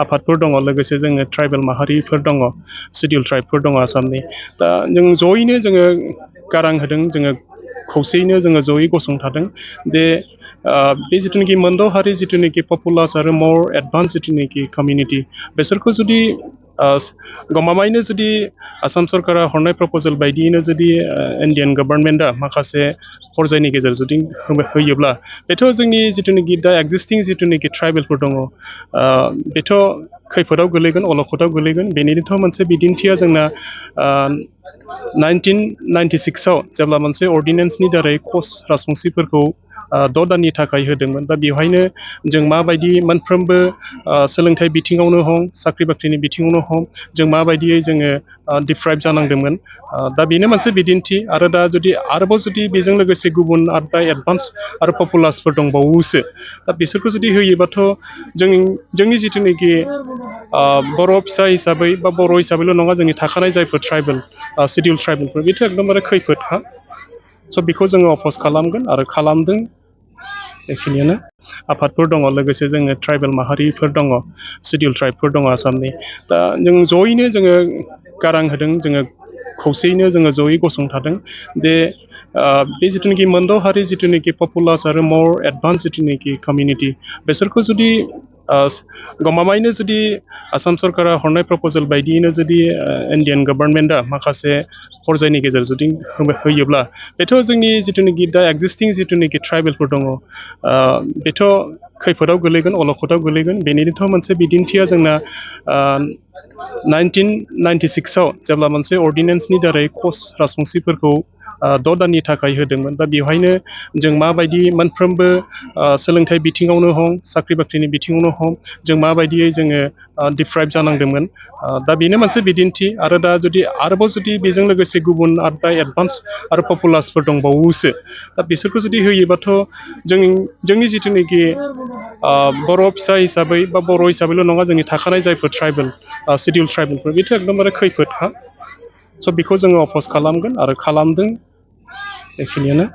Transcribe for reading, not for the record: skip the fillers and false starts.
आफादफोर दङ लोगोसे जोङो ट्राइबेल माहारिफोर दङ सिडिउल ट्राइबफोर दङ आसामनि दा जों जयैनो जोङो गारां होदों जोङो खौसेयैनो जोङो जयै गसंथादों बे जिथुनाखि मोनद' हारि जिथुनाखि पपुलास आरो मर एडभान्स जिथुनाखि कमिउनिटि बेसोरखौ जुदि गमामायैनो जुदि आसाम सरकारा हरनाय प्रप'जेल बायदियैनो जुदि इन्डियान गभर्नमेन्टआ माखासे फरजायनि गेजेर जुदि होयोब्ला बेथ' जोंनि जिथुनाखि दा एक्जिस्टिं जिथुनाखि ट्राइबेलफोर दङ बेथ' खैफोदाव गोलैगोन अलखदाव गोलैगोन बेनिनोथ' मोनसे बिदिन्थिया जोंना 1996आव जेब्ला मोनसे अर्डिनेन्सनि दारै कच राजबंसिफोरखौ 6 दाननि थाखाय होदोंमोन दा बेवहायनो जों माबायदि मोनफ्रोमबो सोलोंथाइ बिथिङावनो हम साख्रि बाख्रिनि बिथिङावनो हम जों माबायदियै जोङो डिप्राइभ जानांदोंमोन दा बेनो मोनसे बिदिन्थि आरो दा आरोबाव जुदि बेजों लोगोसे गुबुन दा एडभान्स आरो पपुलासफोर दंबावोसो दा बिसोरखौ जुदि होयोबाथ' जोंनि जिथुनाखि बर' फिसा हिसाबै बा बर' हिसाबैल' नङा जोंनि थाखानाय जायफोर ट्राइबेल सिडिउल ट्राइबेलफोर बेथ' एकदमबारे खैफोदखा स' बेखौ जोङो अपस खालामगोन आरो खालामदों बेखिनियानो आफादफोर दङ लोगोसे जोङो ट्राइबेल माहारिफोर दङ सिडिउल ट्राइबफोर दङ आसामनि दा जों जयैनो जोङो गारां होदों जोङो खौसेयैनो जोङो जयै गसंथादों बे जिथुनाखि मोनद' हारि जिथुनाखि पपुलास आरो मर एडभान्स जिथुनाखि कमिउनिटि बेसोरखौ जुदि गमामायैनो जुदि आसाम सरकारा हरनाय प्रप'जेल बायदियैनो जुदि इन्डियान गभर्नमेन्टआ माखासे फरजायनि गेजेर जुदि होयोब्ला बेथ' जोंनि जिथुनाखि दा एक्जिस्टिं जिथुनाखि ट्राइबेलफोर दङ बेथ' खैफोदाव गोलैगोन अलखदाव गोलैगोन बेनिनोथ' मोनसे बिदिन्थिया जोंना 1996आव जेब्ला मोनसे अर्डिनेन्सनि दारै कच राजबंसिफोरखौ 6 दाननि थाखाय होदोंमोन दा बेवहायनो जों माबायदि मोनफ्रोमबो सोलोंथाइ बिथिङावनो हम साख्रि बाख्रिनि बिथिङावनो हम जों माबायदियै जोङो डिप्राइभ जानांदोंमोन दा बेनो मोनसे बिदिन्थि आरो दा आरोबाव जुदि बेजों लोगोसे गुबुन दा एडभान्स आरो पपुलासफोर दंबावोसो दा बिसोरखौ जुदि होयोबाथ' जोंनि जिथुनाखि बर' फिसा हिसाबै बा बर' हिसाबैल' नङा जोंनि थाखानाय जायफोर ट्राइबेल सिडिउल ट्राइबेलफोर बेथ' एकदमबारे खैफोदखा स' बेखौ जोङो अपस खालामगोन आरो खालामदों बेखिनियानो